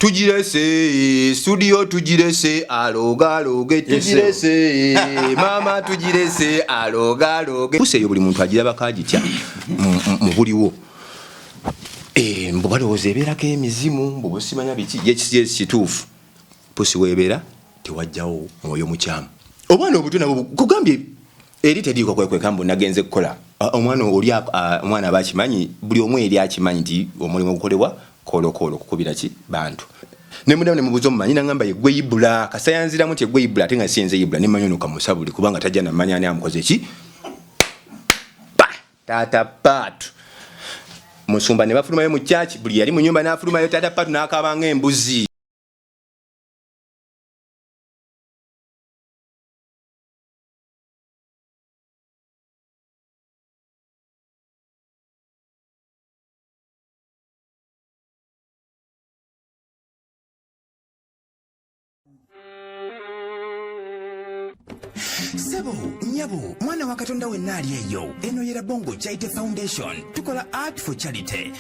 Tugirese studio, tugirese alogaloge, tugirese maama, tugirese alogaloge. Pusi eyo buli muntu agirabako agitya mu buliwo. Eh, mbu balowooza ebeerako emizimu, mbu busimanya biki. Ye kituufu, pusi weebeera tewajjawo mwoyo mukyamu. Obwana obuto nabwo kugambye eri teriiko kwekweka mbu nagenze kukola. Omwana oli, omwana aba akimanyi, buli omu eri akimanyi nti omulimu ogukolebwa koolokoolo kukubira ki bantu. Nemudamu nemubuuza omumanyi, nangamba ye gwe Ibula. Kasayanziramu nti egwe Ibula, ate nga sinze Ibula. Nemanya ono kamusabuli, kubanga tajja namanya ani amukoze ki. Pa taata Paatu musumba ne bafulumayo mu church, buli yali mu nyumba n'afulumayo. Taata Paatu n'akaaba ng'embuzi. Sebo, nyabo, mwana wa Katonda wenna ali eyo, eno ye Rabongo Charity Foundation. Tukola art for charity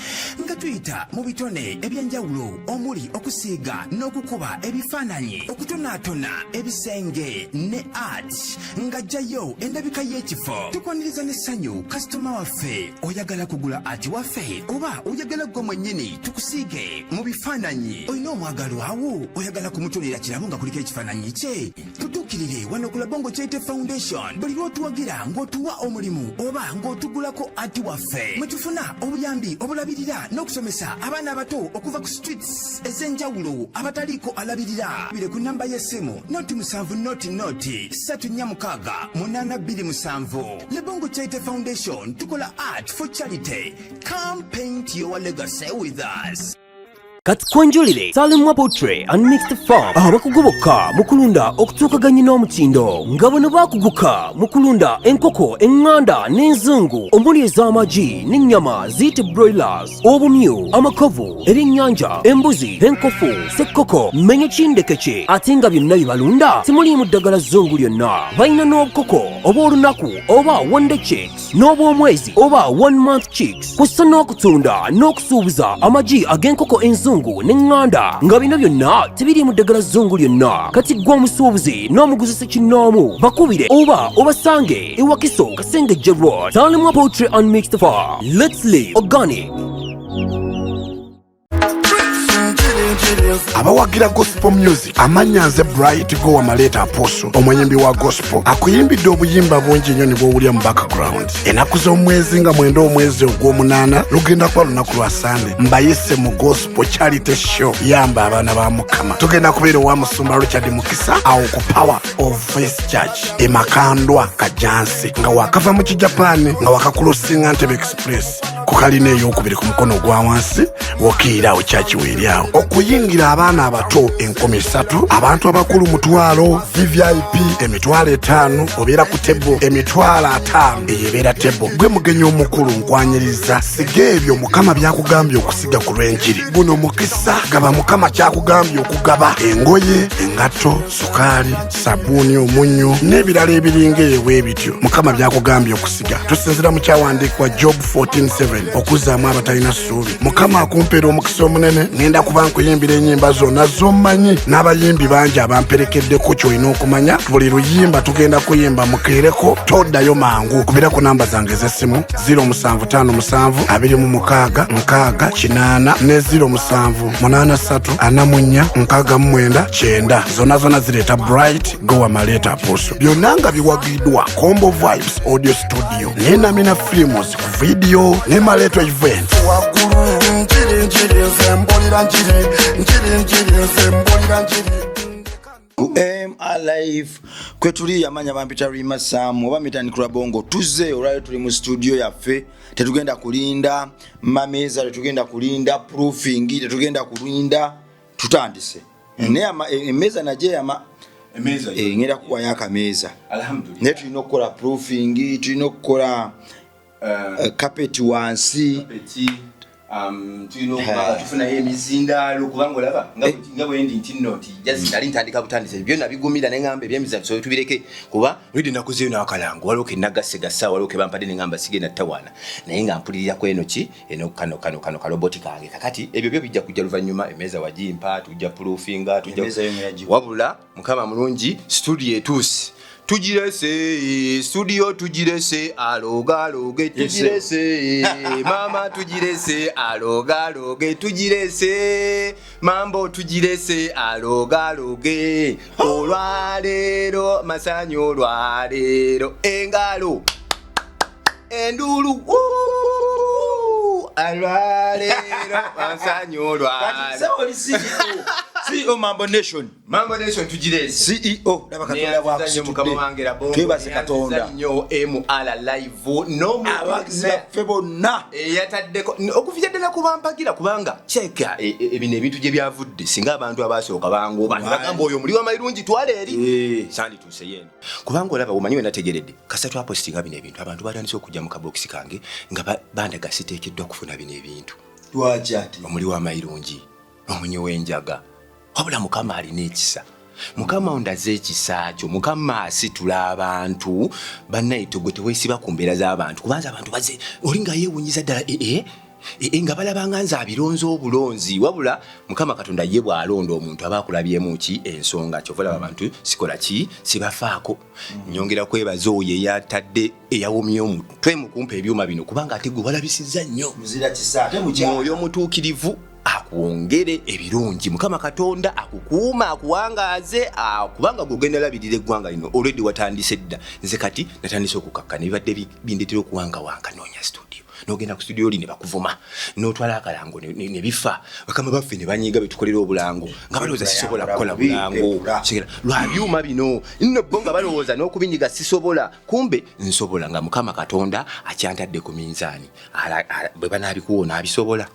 nga tuyita mu bitone ebyenjawulo omuli okusiiga n'okukuba ebifaananyi, okutonaatona ebisenge ne art ng'ajjayo endabika y'ekifo. Tukwaniriza n'essanyu kasitoma waffe. Oyagala kugula art waffe oba oyagala ggwe mwennyini tukusiige mu bifaananyi? Olina omwagalwawo, oyagala kumutonera kirabo nga kuliko ekifaananyi kye? Tutuukirire wano ku Labongo Charity Foundation. Buli lw'otuwagira ng'otuwa omulimu oba ng'otugulako ati waffe, mwe tufuna obuyambi obulabirira n'okusomesa abaana abato okuva ku streets ez'enjawulo abataliiko alabirira. Bire ku namba y'essimu 07 00 346 827. Labongo Charity Foundation, tukola art for charity. Come paint your legacy with us. Kati kwenjulire Salimwa Poultry and Mixed Farm, abakugu bokka mu kulunda okutuukaganye n'omutindo, nga bano baakuguka mu kulunda enkoko eŋŋanda n'enzungu omuli ez'amagi n'ennyama ziyite broilers, obumyu, amakovu, ebyennyanja, embuzi, enkofu, sekkoko, menye kindekeke, ate nga byonna bye balunda temuliimu ddagala zzungu lyonna. Balina n'obukoko obw'olunaku oba one day chicks n'obw'omwezi oba one month chicks, kussa n'okutunda n'okusuubuza amagi ag'enkoko enzungu n'eŋŋanda, nga bino byonna tebiriimu ddagala zzungu lyonna. Kati ggwe omusuubuzi n'omuguzi sekinnoomu, bakubire oba obasange e Wakiso, Kasengejje Road. Salimwa Poultry and Mixed Farm, let's live organic. Abawagira gospel music, amannya nze Bright Gowa Maleeta Apostle, omuyimbi wa gospel akuyimbidde obuyimba bungi nnyo ne bwowulya mu background. Ennaku z'omwezi nga 9 omwezi ogw'omunaana, lugenda kuba lunaku lwa Sande, mbayise mu gospel charity show yamba abaana ba Mukama. Tugenda kubeera owa Musumba Richard Mukisa awo ku Power of Faith Church e Makandwa, Kajansi, nga wakava mu Kijapaani, nga wakakulosinga Ntebe Express ku kalina eyokubiri ku mukono ogwa wansi, wokiira awo kyaki weeri awo. Okuyingira abaana abato 3000, abantu abakulu 500,000, VVIP 50,000, obeera ku table 50,000, eyo ebeera table. Gwe mugenyi omukulu, nkwanyiriza. Siga ebyo Mukama byakugambye okusiga ku lw'enjiri. Guno mukisa, gaba Mukama kyakugambye okugaba: engoye, engatto, sukaali, sabuuni, omunnyo n'ebirala ebiringa eyo bwe bityo Mukama byakugambye okusiga. Tusinzira mu kyawandiikibwa Job 14:7, okuzzaamu abatalina ssuubi. Mukama akumpeera omukisa omunene. Ŋŋenda kuba nkuyimbira ennyimba zonna z'ommanyi n'abayimbi bangi abamperekeddeko. Ky'olina okumanya, buli luyimba tugenda kuyimba mukeereko, toddayo mangu. Kubira ku namba zange ez'essimu 0757 26 60 80 ne 07 83 44 69 90. Zonna zonna zireeta Bright Gowa Maleeta Apostle. Byonna nga biwagiddwa Combo Vibes Audio Studio ne Namina Films ku video ne Maleeto Events. Waggulu njiri njiri, nze mbulira njiri njiri njiri, nze mbulira njiri. Ku MR Live kwetuli, amanya bampita Rima Sam oba Mitani Krabongo. Tuzze olwaliro, tuli mu studio yaffe. Tetugenda kulinda mameeza, tetugenda kulinda proofing, tetugenda kulinda, tutandise. Naye emmeeza nagyeyama, ngenda kuwayo akameeza, naye tulina okukola proofing, tulina okukola carpet wansi. Tulina okuba nga tufunayo emizindaalo, kubanga olaba nga nga bwendi nti nno nti just nali ntandika butandisi, byonna bigumira, neŋamba ebyemizannyo so tubireke, kuba olidde nakozeyo n'akalango, waliwo ke nagasse gassa, waliwo ke bampadde, neŋamba sigenda tawaana, naye nga mpulirira ku eno ki eno kano kano kano kaloboti kange. Kakati ebyo byo bijja kujja luvannyuma. Emmeeza wagimpa, tujja proofinga, tujja. Emmeeza yo ng'eragikuwa. Wabula Mukama mulungi, studio etuuse, tugirese studio, tugirese alogaloge, tugirese mama, tugirese alogaloge, tugirese mambo, tugirese alogaloge. Olwaleero masanyu, olwaleero engalo enduulu. Wuu! Olwaleero masanyu, olwaleero. Sebo, oli CEO, CEO Mambo Nation. Mambo Nation tugirese. CEO, laba Katonda Neyanziza nnyo Mukama wange Rabongo. Twebaze Neyanziza Katonda. nnyo MR Live Abawagizi baffe bonna. Eyataddeko okuvira ddala kubampagira, kubanga kyeka bino ebintu gye byavudde, singa abantu abasooka bangoba ne bagamba oyo muli wamayirungi, twala eri, sandituuse yeeno, kubanga olaba omanyi we nategeredde kasita twapositinga bino ebintu, abantu batandise okujja mu kabokisi kange nga bandaga siteekeddwa kufuna bino ebintu. Lwaki ate? Omuli w'amayirungi, omunyi w'enjaga. Wabula Mukama alina ekisa, Mukama ondaze ekisa kyo. Mukama asitula abantu bannaye. Gwe teweesiba ku mbeera z'abantu, kubanza abantu baze oli nga yeewunyiza ddala ee ee nga balabanga nze abironze obulonzi. Wabula Mukama Katonda ye bw'alonda omuntu aba akulabyemu ki ensonga. Kyova olaba abantu sikola ki, sibafaako. Nyongera kwebaza oyo eyatadde, eyawomye omutwe mu kumpa ebyuma bino, kubanga ate gwe walabisizza nnyo. Muzira kisa ate mukyala. Mwoyo Omutuukirivu akwongere ebirungi, Mukama Katonda akukuuma, akuwangaaze, kubanga gwe ogenda labirira eggwanga lino. Olwedde watandise dda. Nze kati natandise okukakkana, ebibadde bindetera okuwankawanka, noonya studio, nogenda ku studio oli ne bakuvuma, notwala akalango ne bifa, bakama baffe ne banyiga betukolera obulango nga balowooza sisobola kukola bulango. Kigera, lwa byuma bino nno bo nga balowooza n'okubinyiga sisobola, kumbe nsobola, nga Mukama Katonda akyantadde ku minzaani. Bwe banaabikuwa onaabisobola.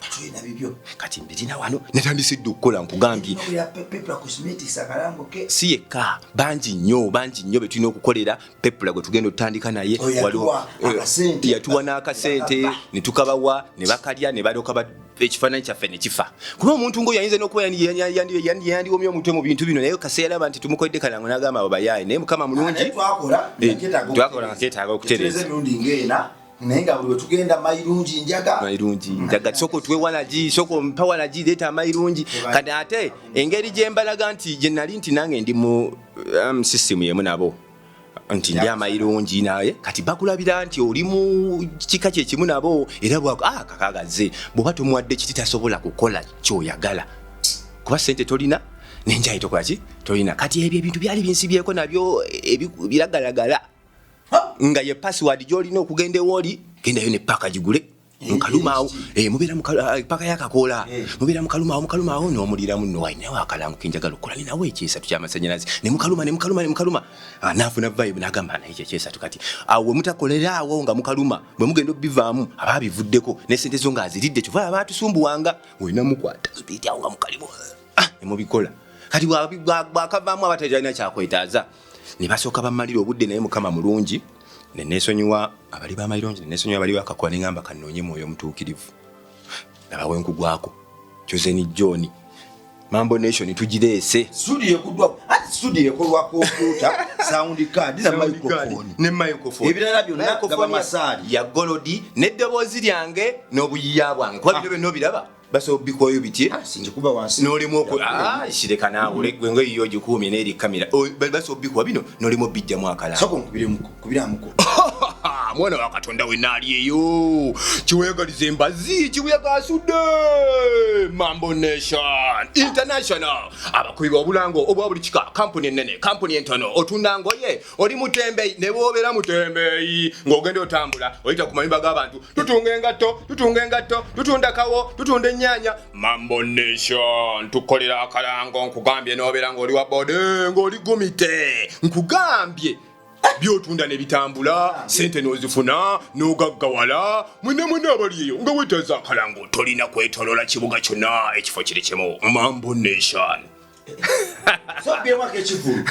Tulina bibyo. Kati mbirina wano, natandise dda okukola, nkugambye. Nobera Pepla Cosmetics akalango ke. Si yekka, bangi nnyo, bangi nnyo be tulina okukolera. Pepula gwe tugenda otutandika naye. Oyo yatuwa akasente. Yatuwa n'akasente ne tukabawa ne bakalya ne balyoka ekifaananyi kyaffe ne kifa, kuba omuntu ngaoyo ayinza n'okuba yandiwomye omutwe mu bintu bino, naye kase yalaba nti tumukoledde kalango n'agamba abo bayaaye, naye Mukama mulungi. Naye twakola nga Twakola nga keetaaga okutereeza. Tutereeza emirundi ng'ena, naye nga buli wetugenda mayirungi njaga. Mayirungi njaga, sooka otuwe wanagi, sooka ompa wanagi, leeta amayirungi. Kati ate engeri gye mbalaga nti gye nali nti nange ndi mu system yemu nabo, nti ndi amayirungi, naye kati bakulabira nti oli mu kika kyekimu nabo, era kakagaze bw'oba tomuwadde kiti tasobola kukola kyoyagala, kuba sente tolina nenjayi tokola ki tolina. Kati ebyo ebintu byali binsibyeko nabyo biragalagala nga ye password gyolina okugenda ewoli, gendayo ne paka gigule mukalumaawo, mubeera paka yakakoola, mubeera mukalumaawo, mukalumaawo n'omuliramu nno walinawo akalango kenjagala okukola, ninawo ekyesatu ky'amasanyalaze, ne mukaluma ne mukaluma ne mukaluma. Naafuna vibe n'agamba naye ekyo ekyesatu. Kati awo we mutakolera awo nga mukaluma, bwe mugenda obbivaamu aba abivuddeko ne sente zo ng'aziridde. Kyova aba atusumbuwanga olina mukwata speed awo nga mukalimu, ne mubikola. Kati bwakavaamu aba talina kyakwetaaza, ne basooka bamalira obudde. Naye Mukama mulungi, nenesonyiwa abali bamayirungi, nenesonyiwa abali bakakola, neŋamba kanoonye Mwoyo Omutuukirivu nabawe nkugwako Chosen John. Mambo Nation tugireese. Studio ekuddwa, ati studio ekolwa computer, sound card na microphone. Ne microphone. Ebirala byonna Microphone gaba masaali. Ya golodi n'eddoboozi lyange n'obuyiya bwange, kuba bino byonna obiraba basobola obikwayo bitye. Sinjikuba wansi. N'olimu oku kireka naawe gwe nga eyiyo ogikuumye n'eri kamera. Basobola obikuwa bino n'olimu obijjamu akalala. Soko nkubiremuko, kubiramuko. Mwana wa Katonda wenna ali eyo kiwegaliza embazi kibuyaga asudde Mambo Nation International, abakubi b'obulango obwa buli kika, kampuni ennene, kampuni entono, otunda ngoye, oli mutembeyi, ne bw'obeera mutembeyi ng'ogenda otambula oyita ku mayumba g'abantu, tutunga engatto, tutunga engatto, tutunda kawo, tutunda ennyaanya. Mambo Nation tukolera akalango, nkugambye, n'obeera ng'oli wa bode ng'oli gumite, nkugambye, byotunda ne bitambula, sente n'ozifuna n'ogaggawala. Mwena mwena abali eyo nga weetaaza akalango, tolina kwetolola kibuga kyonna, ekifo kiri kimu, Mambo Nation. So byewako ekivulu.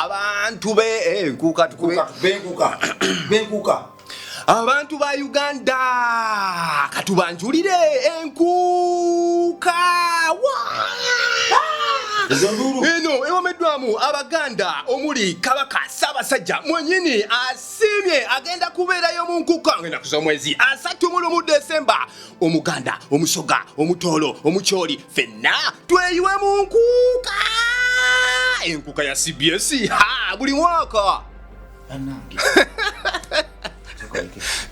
Abantu be nkuuka tukube. Benkuka, benkuka. Abantu ba Uganda katubanjulire enkuuka eno ewomeddwamu Abaganda omuli Kabaka Ssaabasajja mwenyini asiimye agenda kubeerayo mu nkuuka ngenda kuza omwezi 31 Desemba. Omuganda, Omusoga, Omutoolo, Omukyoli, fenna tweyiwe mu nkuuka, enkuuka ya CBS ha buli mwaka. Bannange.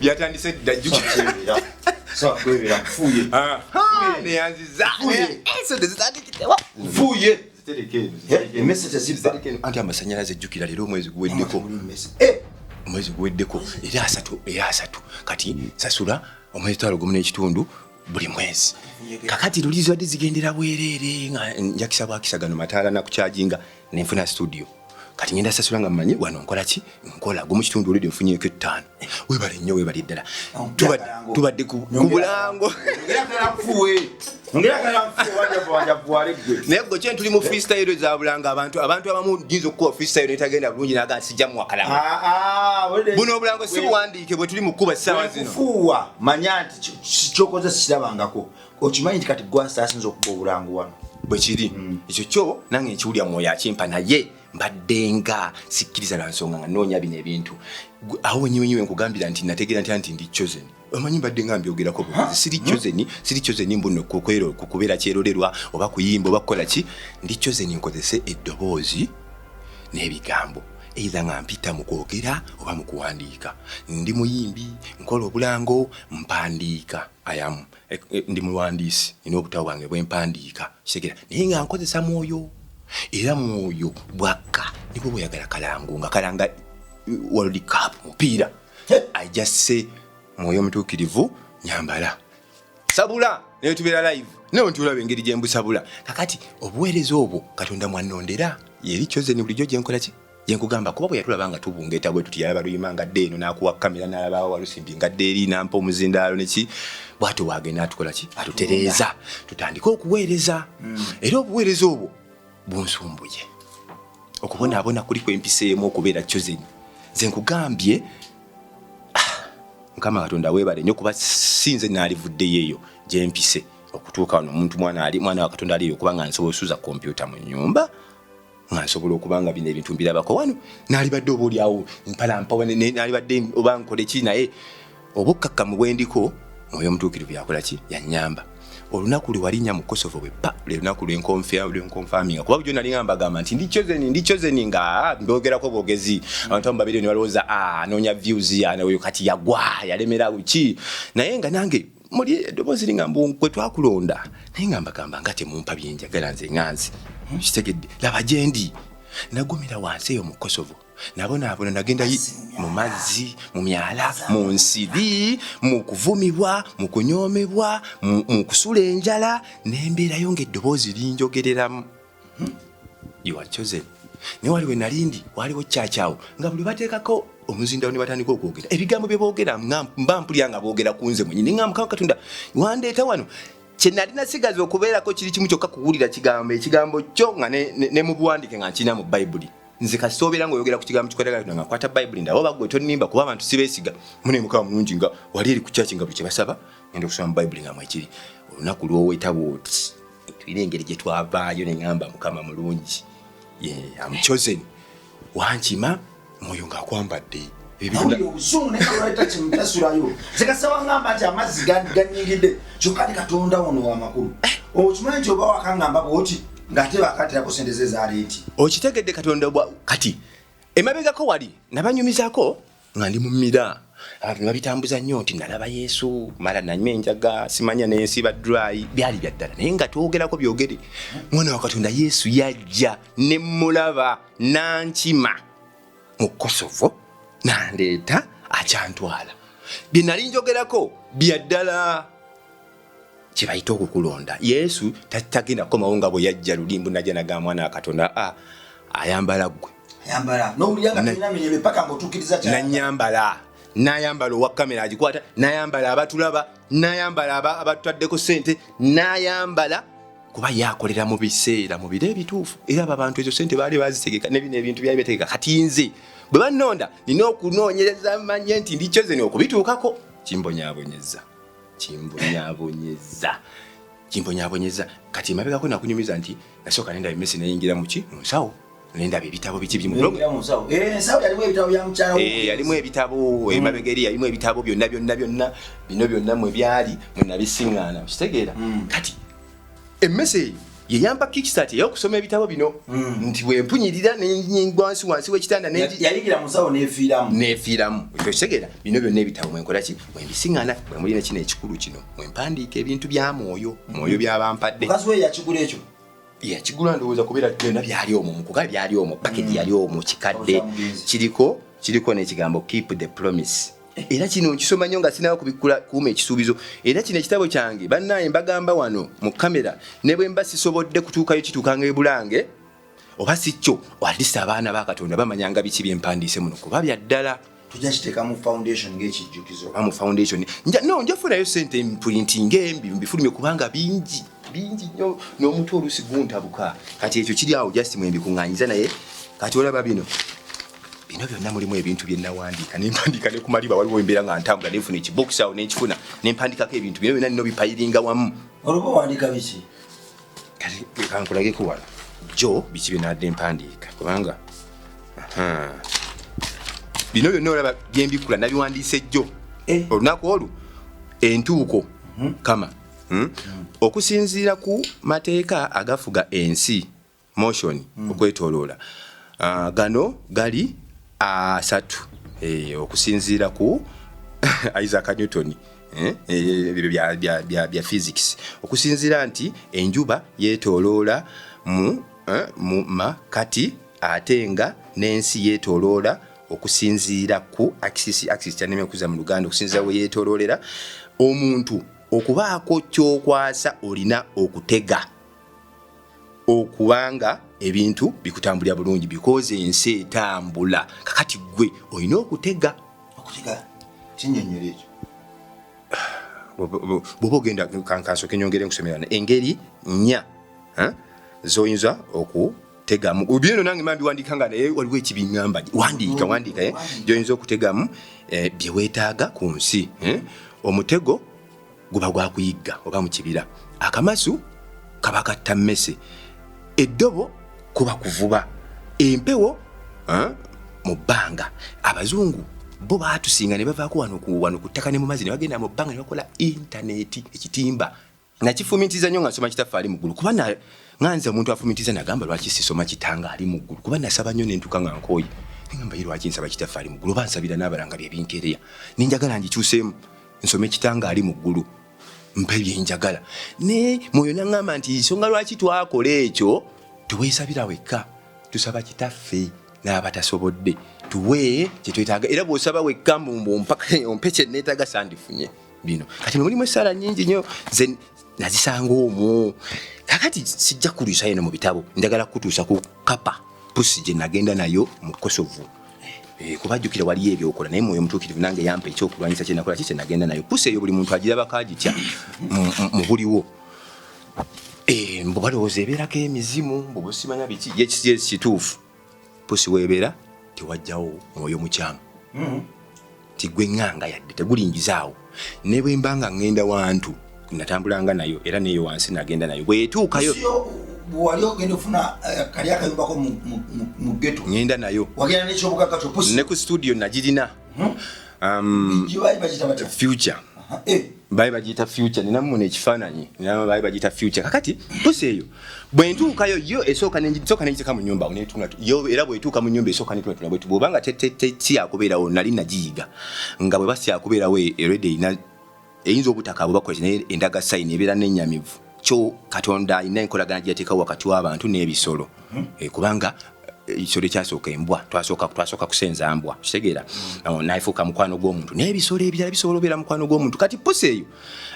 Byatandise dda. Kwebera nfuye. Neyanziza. Nfuye. Sente zitandikitewo. Nfuye. Zitereke eno. Emmese tezibba. Zitereke eno. Anti amasanyalaze, ejjukira leero omwezi guweddeko. Omwezi guweddeko era 30, era 30. Kati sasula omwezi 1.5 buli mwezi. Kakati luli zibadde zigendera bwereere nga njakisa bwakisa gano mataala nakukyajinga nenfuna studio. Kati ngenda sasula nga mmanyi wano nkola ki, nkola 1.5, olidde nfunyeeko 5. Webale nnyo, webale ddala. Tubadde ku bulango. Ongera kala nfuye, wanjavu wanjavuwale gwe. Naye gwe kye tuli mu freestyle za bulanga. Abantu abamu nyinza okukuba freestyle netagenda bulungi naga sijja muwakalama. Buno obulango si buwandiike bwe tuli mu kkuba essaawa zino. Kufuuwa manya nti kyokoze sikirabangako. Okimanyi nti kati gwasa asinza okuba obulango wano. Bwe kiri ekyo kyo nange nkiwulya, mwoyo akimpa, naye mbadde nga sikkiriza lwa nsonga nga noonya bino ebintu. Awo wenyiwenyiwe nkugambira nti nategeera ntya nti ndi chosen. Omanyi mbadde nga mbyogerako bubuzi, siri chosen, siri chosen mbuno kubeera kyerolerwa oba kuyimba oba kukola ki. Ndi chosen nkozese eddoboozi n'ebigambo, either nga mpita mu kwogera oba mu kuwandiika. Ndi muyimbi, nkola obulango, mpandiika, ayamu ndi mulwandiisi, nina obutabo bwange bwempandiika, kitegera, naye nga nkozesa mwoyo, era mwoyo bwakka nibwo bweyagala kalango nga kalanga World Cup mupiira. I just say, mwoyo omutuukirivu nyambala, sabula, naye tubeera live naye nti olaba engeri gye mbusabula. Kakati obuweereza obwo Katonda mwannondera yeri chosen bulijjo gyenkola ki gyenkugamba, kuba bwe yatulaba nga tubungeeta bwe tuti, yalaba Luyima nga dde eno n'akuwa kamera, n'alaba Walusimbi nga dde eri n'ampa omuzindaalo neki, bw'atyo bwagenda atukola ki, atutereeza tutandike okuweereza. Era obuweereza obwo bunsumbuye okubonaabona kuli kwempiseemu okubeera chosen. Nze nkugambye, Mukama Katonda weebale nnyo, kuba si nze naalivuddeyo eyo gyempise okutuuka wano. Omuntu mwana ali mwana wa Katonda aliyo okuba nga nsobola osuza kompyuta mu nyumba, nga nsobola okuba nga bino ebintu mbirabako wano, naalibadde oba oliawo mpalampa, naalibadde oba nkole ki, naye obukkakkamu bwendiko Mwoyo Omutuukirivu yakola ki, yanyamba. Olunaku lwe walinnya mu Kosovo bwe pa lwe lunaku lwenkonfaminga, kuba bujo nali nga mbagamba nti ndi chosen, ndi chosen, nga mbyogerako bwogezi. Abantu abamu babiri ne balowooza, anoonya views oyo kati yagwa yalemera ki, naye nga nange muli eddoboozi linga mbu kwe twakulonda, naye nga mbagamba nga temumpa byenjagala. Nze nga nze kitegedde, laba gye ndi, nagumira wansi eyo mu Kosovo, nabonaabona, nagenda mu mazzi, mu myala, mu nsiri, mu kuvumibwa, mu kunyoomebwa, mu kusula enjala, nembeerayo ng'eddoboozi linjogereramu, "You are chosen." Naye waliwo nalindi, waliwo kyakyawo nga buli bateekako omuzindawo ne batandika okwogera ebigambo bye boogera, nga mba mpulira nga boogera ku nze mwenyini, nga Mukama Katonda wandeeta wano, kye nali nasigaza okubeerako kiri kimu kyokka, kuwulira kigambo, ekigambo kyo nga ne mu buwandiike nga nkirina mu Bayibuli. Nze kasita obeera ng'oyogera ku kigambo kikwatagana nga nkwata Bayibuli, ndaba oba gwe tonimba, kuba abantu sibeesiga. Mune Mukama mulungi, nga wali eri ku kyaki nga buli kye basaba ngenda okusoma mu Bayibuli nga mwekiri. Olunaku lw'oweeta bwoti tulina engeri gye twavaayo, ne ŋŋamba Mukama mulungi. Yeah, I'm chosen. Wankima mwoyo ng'akwambadde. Ebyo Awulira obusungu naye kalwaleta kimutasulayo. Nze kasaba ngamba nti amazzi ganyingidde, kyokka ti Katonda ono wamakulu. Okimanyi nti oba wakangamba bwoti ng'ate bakaterako sente ze ezaleeti. Okitegedde, Katonda kati emabegako wali nabanyumizaako nga ndi mu mira, abantu ne babitambuza nnyo nti nalaba Yesu, mala nanywa enjaga, simanya nensiba dry. Byali bya ddala, naye nga twogerako byogere. Mwana wa Katonda Yesu yajja ne mulaba nankima mu Kosovo, nandeeta akyantwala. Bye nali njogerako bya ddala, kye bayita okukulonda. Yesu tagenda kukomawo nga bwe yajja luli mbu najja naga mwana wa Katonda. Ayambala ggwe. Ayambala nowulira nga tolina mirembe paka ng'otuukiriza kyayagala. Nanyambala, nayambala owa kamera agikwata, nayambala abatulaba, nayambala abatutaddeko sente, nayambala kuba yakolera mu biseera mu biro ebituufu. Era abo abantu ezo sente baali bazitegeka, ne bino ebintu byali betegeka. Kati nze Bwe bannonda nina okunoonyereza manye nti ndi chosen okubituukako. Kimbonyaabonyeza, kimbonyaabonyeza, kimbonyaabonyeza. Kati emabegako nakunyumiza nti nasooka nendaba emmese neyingira muki mu nsawo, nendaba ebitabo biki biri mu eh, eh, yalimu ebitabo hmm. emabega eri yalimu ebitabo byonna byonna byonna bino byonna mwe byali mwe nabisiŋŋaana, okitegeera? Kati emmese eyo yeyampa kickstart eyokusoma ebitabo bino hmm. nti bwempunyirira nenyingwa wansi wansi wekitanda yayingira musawo nefiiramu nefiiramu, okitegeera? Bino byonna ebitabo mwenkolaki, mwembisiŋŋana, mwemulina kino ekikulu kino mwempandiika ebintu bya mwoyo mwoyo byabampadde. Mukazi we yakigula ekyo? Yakigula, ndowooza kubeera byonna byali omwo, mukuga byali omwo, package yali omwo kikadde, kiriko kiriko n'ekigambo "Keep the promise". Era kino nkisoma nnyo nga sinawo kubikkula, kuuma ekisuubizo. Era kino ekitabo kyange, bannaye, mbagamba wano mu kamera, ne bwe mba sisobodde kutuukayo, kituukanga ebulange oba si kyo, at least abaana ba Katonda bamanyanga biki byempandiise muno, kuba bya ddala. Tujja kiteeka mu foundation ng'ekijjukizo. Oba mu foundation no, nja funayo sente mprintinge mbifulumye, kubanga bingi bingi nnyo n'omutwe oluusi guntabuka. Kati ekyo kiri awo just mwembikuŋŋanyiza. Naye kati olaba bino bino byonna mulimu ebintu bye nawandiika, nempandiika ne ku maliba. Waliwo embeera nga ntambula nenfuna ekibokisi awo nenkifuna, nempandikako ebintu bino byonna, nino bipayiringa wamu. Olwoba owandiika biki? Kati kankulageko wano jo biki bye nadde mpandiika, kubanga aha, bino byonna olaba byembikula nabiwandiise jjo. Eh. Olunaku olwo entuuko kama, Okusinziira ku mateeka agafuga ensi, motion, okwetoloola. Ah, gano gali asatu. Eh, okusinziira ku Isaac Newton, eh, eh, ebyo bya physics, okusinziira nti enjuba yeetoloola mu makati, ate nga n'ensi yeetoloola okusinziira ku axis. Axis kyaneme okuza mu Luganda. Okusinziira we yeetoloolera, omuntu okubaako kyokwasa olina okutega okubanga ebintu bikutambulira bulungi, because ensi etambula. Kakati gwe olina okutega. Okutega kinyonyola ekyo. Bw'oba ogenda, kansooke nyongere nkusomera engeri nnya, eh, z'oyinza okutegamu byeno. Nange mba mbiwandiika nga naye waliwo ekibiŋŋamba wandiika, wandiika, eh, gy'oyinza okutegamu eh, bye weetaaga ku nsi, eh. Omutego guba gwa kuyigga oba mu kibira, akamasu kaba katta mmese, eddobo kuba kuvuba, empewo mu bbanga. Abazungu bo baatusinga ne bavaako wano ku ttaka ne mu mazzi ne bagenda mu bbanga ne bakola intaneti. Ekitimba nakifumintiriza nnyo nga nsoma Kitaffe ali mu ggulu, kuba nga nze omuntu afumintiriza, nagamba lwaki sisoma Kitange ali mu ggulu, kuba nasaba nnyo nentuuka nga nkooye, nengamba ye lwaki nsaba Kitaffe ali mu ggulu, oba nsabira n'abalanga byebinkeereya, nenjagala ngikyuseemu nsome Kitange ali mu ggulu mpe byenjagala. Naye mwoyo naŋŋamba nti nsonga lwaki twakola ekyo, teweesabira wekka, tusaba Kitaffe n'abatasobodde, tuwe kyetwetaaga. Era bw'osaba wekka mbu ompe kyenneetaaga, sandifunye bino. Kati mulimu essaala nnyingi nnyo ze nazisanga omwo. Kakati sijja kulwisa eno mu bitabo, njagala kutuusa ku kapa pusi gye nagenda nayo mu Kosovo. Eh, kubajjukira waliyo ebyokola, naye mwoyo mutuukirivu nange yampa ekyokulwanyisa kyenakola ki kyenagenda nayo. Pusi eyo buli muntu agirabako agitya mu buliwo. Eh, mbu balowooza ebeerako emizimu, mbu busimanya biki. Ye kituufu, pusi weebeera tewajjawo mwoyo mukyamu. Tigwe ŋŋanga yadde tegulinjizaawo. Ne bwe mba nga ŋŋenda wantu, natambulanga nayo, era neyo wansi nagenda nayo bwetuukayo. Wali ogenda ofuna eh, kali akayumbako mu ghetto? Ŋŋenda nayo. Wagenda nekyobugagga kyo pusi? Ne ku studio nagirina. Baali bagiyita batya? Future. Eh. Baali bagiyita Future. Nina muno ekifaananyi, nina baali bagiyita Future. Kakati pusi eyo bwe ntuukayo, yo esooka nsooka nengiteeka mu nyumba awo netunula yo. Era bwetuuka mu nyumba esooka netunula bwetu. Bw'obanga si yakubeerawo, nali nagiyiga nga bwe ba si yakubeerawo eredi erina eyinza obutakaaba bakola, naye endaga sign ebeera nenyamivu. Kyo Katonda alina enkolagana gye yateekawo wakati w'abantu n'ebisolo. Eh, kubanga eh, ekisolo ekyasooka embwa, twasooka kusenza mbwa, kitegeera? Nafuuka mukwano gw'omuntu, n'ebisolo ebirala bisobola obeera mukwano gw'omuntu. Kati pusi eyo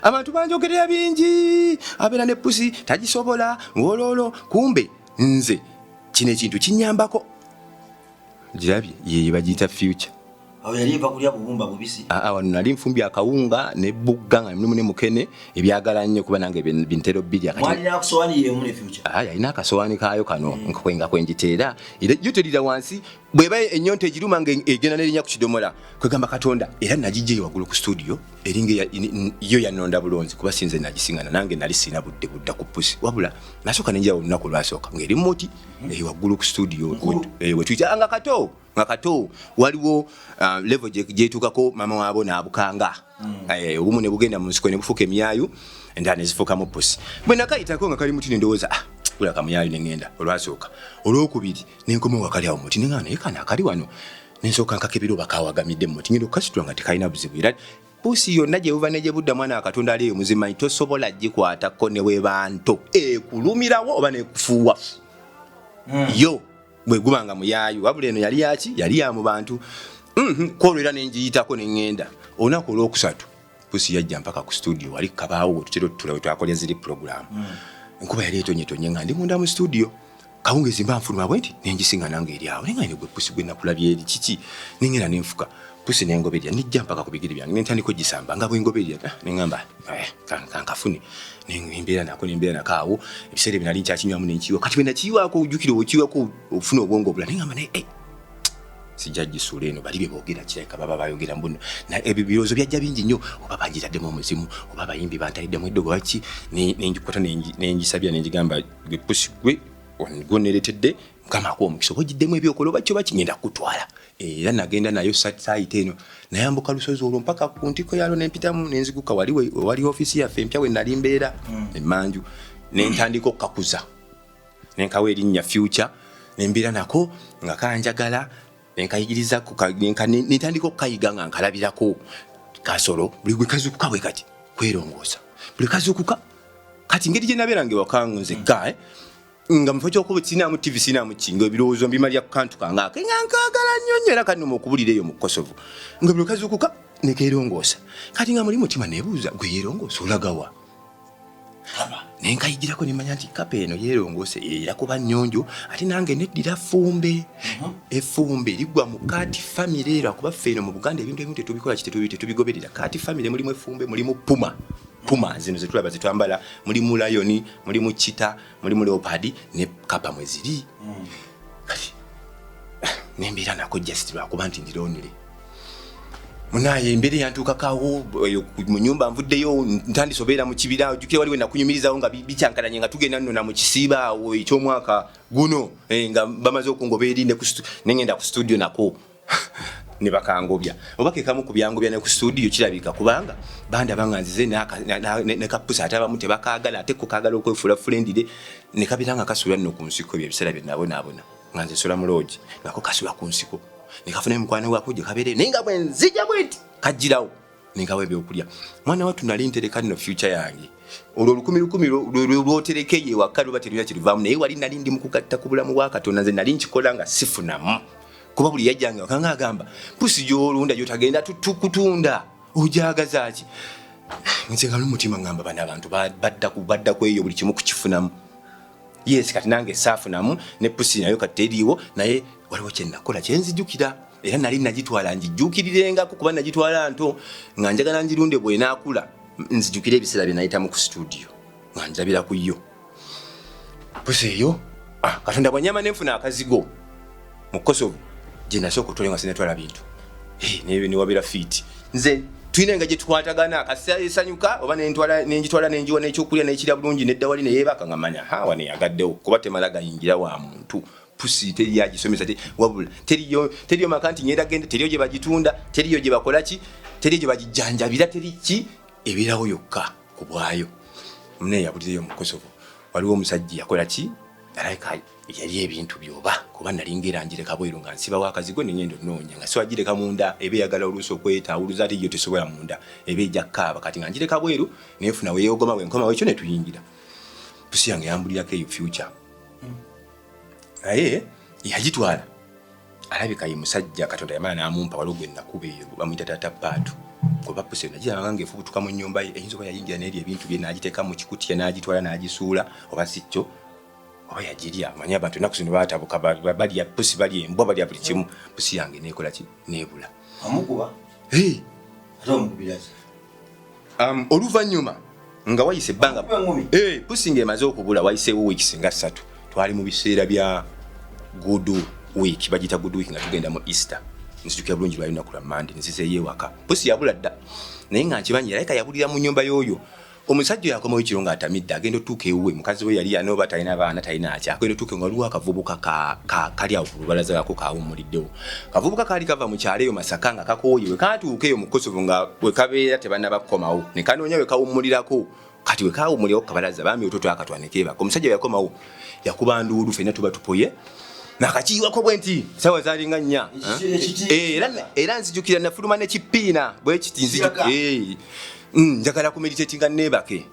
abantu banjogerera bingi, abeera ne pusi tagisobola ng'ololo. Kumbe nze kino ekintu kinyambako. Girabye, yeyo bagiyita Future. Awo yali eva kulya bubumba bubisi. Aa, wano nali nfumbye akawunga ne bugga nga mulimu ne mukene ebyagala nnyo kuba nange bintera obbirya. Kati Mwalina kusowaani yemu ne Future? Ah, yalina akasowaani kaayo kano nga kwengiteera, era yo terira wansi, bweba ennyonta egiruma nga egenda nerinya ku kidomola. Kwegamba Katonda era nagijjayo waggulu ku studio, eringa yo yanonda bulonzi, kuba sinze nagisingana, nange nali sirina budde budda ku pusi. Wabula nasooka nenjirawo olunaku olwasooka ng'eri muti eyo waggulu ku studio wetuyita nga kato, nga kato waliwo level gyetuukako maama waabo n'abukanga. Obumu ne bugenda mu nsiko ne bufuuka emyayu, endala ne zifuukamu pusi. Bwe nakayitako nga kali muti, ne ndowooza, ah, gula kamuyayu, ne ŋŋenda olwasooka. Olwokubiri ne nkomawo nga kali awo muti, ne ŋŋamba, naye kano akali wano, ne nsooka nkakebera oba kawagamidde mu muti. Ngenda okukasitula nga tekalina buzibu. Era pusi yonna gye buva ne gye budda, mwana wa Katonda ali eyo muzimanyi, tosobola gikwatako ne bweba nto, ekulumirawo oba nekufuuwa yo bwe guba nga muyaayu. Wabula eno yali yaki, yali ya mu bantu. Kwolwo era nenjiyitako neŋŋenda. Olunaku olwokusatu pusi yajja mpaka ku studio, wali kabaawo wetutera otutula wetwakolera ziri program. Enkuba yali etonyetonye nga ndi munda mu studio. Kawungezi mba nfuluma bwe nti nengisinga nange eri awo, nenga gwe pusi gwe nakulabye eri kiki? Nengenda nenfuka pusi, nengoberera, nijja mpaka ku bigere byange, nentandika ogisamba nga bwengoberera. Ah, neŋŋamba, eh, kankafune. Nembeera nako, nembeera nako awo ebiseera ebyo nali nkyakinywamu, nenkiwa. Kati bwe nakiyiwako, ojjukira okiwako ofuna obwongo obula, neŋŋamba naye, eh, sijja gisuula eno, bali bye boogera kirabika baba bayogera mbuno. Ebyo birowoozo byajja bingi nnyo, oba bangiraddemu omuzimu, oba abayimbi bantaliddemu eddogo baki. Nengikwata, nengisabya, nengigamba, gwe pusi gwe gwoneretedde, Mukama akuwa omukisa, oba ogiddemu ebyokola oba kyo baki, ngenda kukutwala. Era nagenda nayo saayita eno, nayambuka lusozi olwo mpaka ku ntiko yalwo, nempitamu nenziguka wali wali ofiisi yaffe empya we nali mbeera emmanju, nentandika okukakuza, nenkawa erinnya Future, nembeera nako nga kanjagala, nenkayigiriza, nentandika okukayiga nga nkalabirako kasolo. Buli gwe kazukuka bwe kati kwerongoosa, buli kazukuka. Kati ngeri gye nabeeranga ewaka nzekka, eh, nga mufo kyokuba sinaamu TV, sinaamu ki, nga ebirowoozo mbimalya ku kantu kange ake nga nkaagala nnyo nnyo, era kannuma okubulira eyo mu Kosovo, nga buli kazukuka nekerongoosa. Kati nga muli mutima nebuuza, gwe yerongoosa olagawa? Nenkayigirako, nemanya nti kapa eno yerongoose era kuba nnyonjo, ate nange neddira ffumbe. Effumbe liggwa mu cat family, lwakuba ffe eno mu Buganda ebintu ebimu tetubikola ki, tetubigoberera. Cat family mulimu effumbe, mulimu puma, puma zino zetulaba zetwambala, mulimu lion, mulimu cheetah, mulimu leopard, ne kapa mwe ziri. Kati nembeera nako just lwakuba nti ndi lonely. Munaye embeera yantuukakawo eyo mu nyumba, nvuddeyo ntandise obeera mu kibira. Ojjukira waliwo nakunyumirizawo nga bikyankalanye, nga tugenda nno na mu kisiiba awo eky'omwaka guno, eh, nga bamaze okungoba eri nengenda ku studio nako ne bakangobya, oba kekamu ku byangobya ne ku studio kirabika, kubanga bandaba nga nzize ne kapusa, ate abamu tebakaagala, ate ko kaagala okwefuula friendly, ne kabeera nga kasula nno ku nsiko. Ebyo ebiseera bye nabonaabona nga nze nsula mu lodge, ngako kasula ku nsiko, ne kafuna emikwano gwako gye kabeere, naye nga bwe nzija bwe nti kajjirawo, nenkawa ebyokulya. Mwana wattu nali ntereka nno future yange. Olwo 1000 lwoterekeyo ewaka luba terulina kiruvaamu, naye wali nali ndi mu kugatta ku bulamu bwa Katonda. Nze nali nkikola nga sifunamu, kuba buli yajjanga wakanga agamba, pusi gyolunda gyotagenda kutunda ojagaza ki? Nze nga lumutima ngamba, bano abantu badda ku eyo buli kimu kukifunamu. Yes, kati nange saafunamu ne pusi nayo kati teriiwo, naye waliwo kyenakola kyenzijukira, era nali nagitwala ngijjuukirirengako, kuba nagitwala nto nga njagala ngirunde, bwenaakula nzijukire ebiseera bye nayitamu ku studio nga njabira ku yo pusi eyo. Ah, Katonda bwanyama nenfuna akazigo mu Kosovo gye nasooka otwala nga sinatwala bintu. Eh, newabeera fiiti, nze tulina enga gye tukwatagana, kasita esanyuka oba nengitwala nengiwa n'ekyokulya nekirya bulungi, nedda wali neyeebaka, nga manya ha wano yagaddewo, kuba temala gayingira wa muntu. Pusi teri yagisomesa, wabula teriyo maka nti ngenda genda, teriyo gye bagitunda, teriyo gye bakola ki, teriyo gye bagijjanjabira, teri ki, ebeerawo yokka ku bwayo. Mune yabulireyo mu Kosovo waliwo omusajja yakola ki, alabika yali ebintu byoba, kuba nalinga era njireka bweru nga nsibawo akazigo, nengenda onoonya nga siwagireka munda, eba eyagala oluusi okwetawuluza, ate yo tesobola munda, eba ejja kukaaba. Kati nga njireka bweru, nenfuna weyogoma, wenkomawo ekyo netuyingira. Pusi yange yambulirako eyo Future, naye yagitwala alabika ye musajja Katonda yamala n'amumpa. Waliwo gwe nakuba eyo bamuyita Taata Paatu, kuba pusi nagirabanga ng'efubutuka mu nnyumba ye, eyinza oba yayingira n'erya ebintu bye, n'agiteeka mu kikutiya n'agitwala n'agisuula, oba si kyo oba yagirya. Manyi abantu ennaku zino batabuka, balya pusi, balya embwa, balya buli kimu. Pusi yange nekola ki, nebula. Amukuba? Hey. Ate omukubira ki? Oluvannyuma nga wayise ebbanga, Okuba engumi? Eh, pusi ng'emaze okubula, wayiseewo weeks nga 3. Twali mu biseera bya good week, bagiyita good week, nga tugenda mu Easter. Nzijukira bulungi lwali lunaku lwa Mande, nzizeeyo ewaka. Pusi yabula dda, naye nga nkimanyi yalabika yabulira mu nnyumba y'oyo omusajja. Oyo akomawo ekiro ng'atamidde, agenda otuuka ewuwe, mukazi we yali anoba, talina baana, talina aki. Agenda otuuka nga waliwo akavubuka kali awo ku lubalaza lwako kawummuliddewo. Kavubuka kaali kava mu kyalo eyo Masaka nga kakooye. We katuuka eyo mu Kosovo nga we kabeera tebannaba kukomawo, ne kanoonya we kawummulirako. Kati we kawummulirako kabalaza, bambi otuto akatwa ne keebaka. Omusajja yakomawo yakuba nduulu, ffenna tuba tupoye nakakiyiwako bwe nti sawa zaalinga 4. Ekiti- Eh, era nzijukira nafuluma nekipiina bwe kiti. Kiyaga. Njagala ku meditating nga neebake.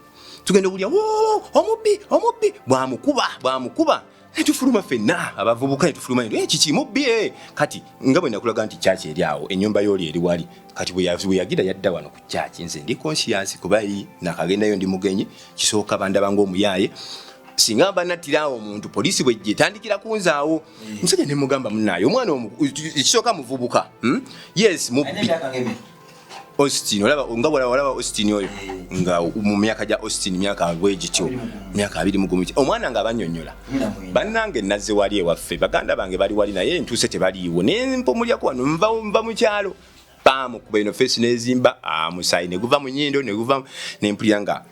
Tugenda okulya "Woo, omubbi, omubbi!" Bwamukuba, bwamukuba, netufuluma ffenna abavubuka, netufuluma, "Eh, kiki, mubbi?" Eh. Kati nga bwe nakulaga nti kyaki eri awo, ennyumba y'oli eri wali. Kati bwe yagira yadda wano ku kyaki, nze ndi conscious kuba eri nakagendayo, ndi mugenyi. Kisooka bandaba ng'omuyaaye, singa mba nattirawo omuntu, poliisi bwejja etandikira kunzaawo. Musajja ne mugamba, "Munaaye, omwana ekisooka muvubuka, Yes, Alina mubbi." emyaka ng'emeka? Austin, olaba nga olaba Austin oyo, nga mu myaka gya Austin, myaka bwe gityo, myaka 21. Omwana nga banyonnyola, 19. "Bannange, nazze wali ewaffe, baganda bange bali wali, naye ntuuse tebaliiwo, nempumulyako wano, nva mu kyalo." Bamukuba eno face nezimba, musaayi neguva mu nyindo neguva. Nempulira nga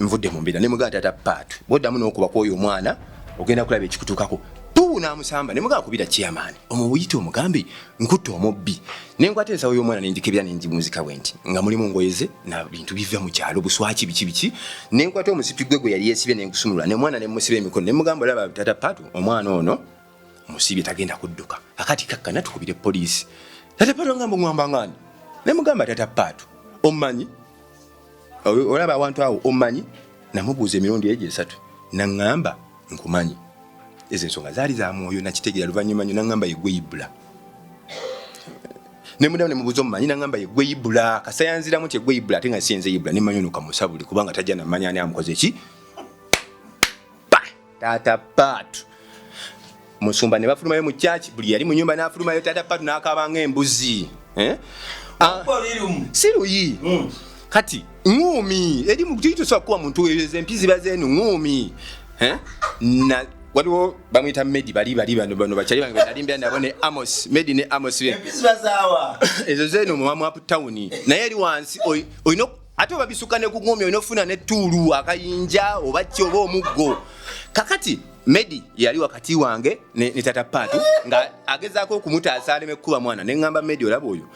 nvudde mu mbeera. Nemugamba, "Tata Paatu, bwoddamu n'okuba kwoyo omwana ogenda kulaba ekikutuukako." Tu n'amusamba. Nemugamba, "Kubira chairman omubuyite omugambe nkutta omubbi." Nenkwata ensawo y'omwana nenjikebera, nenjimuzika bwe nti nga mulimu ngoye ze na bintu biva mu kyalo, buswaki, biki biki. Nenkwata omusipi gwe gwe yali yeesibye nengusumulula, nemwana nemusiba emikono. Nemugamba, "Olaba tata Paatu, omwana ono musibye, tagenda kudduka. Akati kakkana, tukubire poliisi." Tata Paatu angamba, "Ŋŋamba ngani?" Nemugamba, "Tata Paatu, omumanyi? Olaba awantu awo, omumanyi?" Namubuuza emirundi egyo 3, naŋŋamba, "Nkumanyi." Ezo ensonga zaali za mwoyo, nakitegeera luvannyuma nnyo. Naŋŋamba, "Yegwe Ibula." Nemudamu nemubuuza, "Omumanyi?" Naŋŋamba, "Yegwe Ibula." Kasayanziramu nti, "Egwe Ibula," ate nga sinze Ibula. Nemmanyi ono kamusabuli, kubanga tajja namanya ani amukoze ki. Pa tata Paatu, musumba ne bafulumayo mu kyaki, buli yali mu nyumba n'afulumayo. Tata Paatu n'akaaba ng'embuzi. Eh? Ah, Oli lumu. Si luyi. Kati ŋŋumi eri tosobola kukuba muntu, ezo empi ziba zeenu ŋŋumi. Eh? Na waliwo bamuyita Medi, bali bano bakyali bange benalimbira nabo, ne Amos, Medi ne Amos. Empi ziba zaawa? Ezo zeeno mu uptown, naye eri wansi olina ate oba bisuka ne ku ŋŋumi, olina ofuna nettuulu, akayinja oba ki oba omuggo. Kakati Medi yali wakati wange ne tata Paatu nga agezaako okumutaasa aleme kukuba mwana. Neŋŋamba, "Medi, olaba oyo